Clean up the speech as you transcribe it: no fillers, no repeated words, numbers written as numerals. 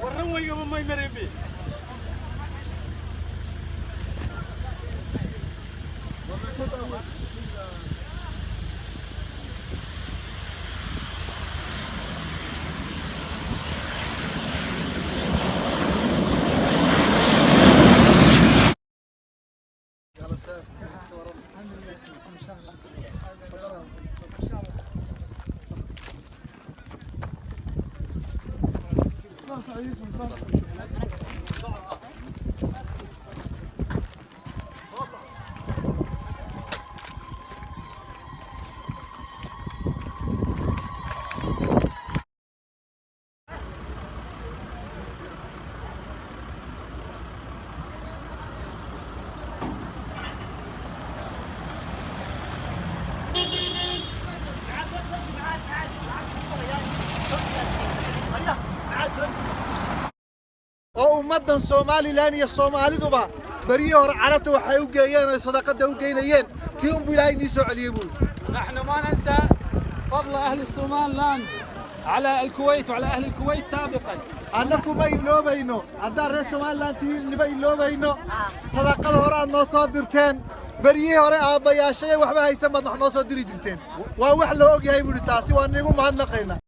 Warran weygaba may marinbi. Oo ummaddan Somaliland iyo Soomaaliduba beryihii hore Carabta waxay u geeyeen oo sadaqada u geynayeen, tii unbuu Ilaahay nii soo celiyey buuri. نحن ما ننسى فضل أهل الصومال على الكويت وعلى أهل الكويت سابقا. Annaku ma iloobayno haddaan reer Somaliland tihiin, nima iloobayno sadaqada hore aad noo soo dirteen. Beryihii hore aabbayaashaya waxba haysan baad wax noo soo diri jirteen. Waa wax loo og yahay buuhi, taasi waa niigu mahadnaqaynaa.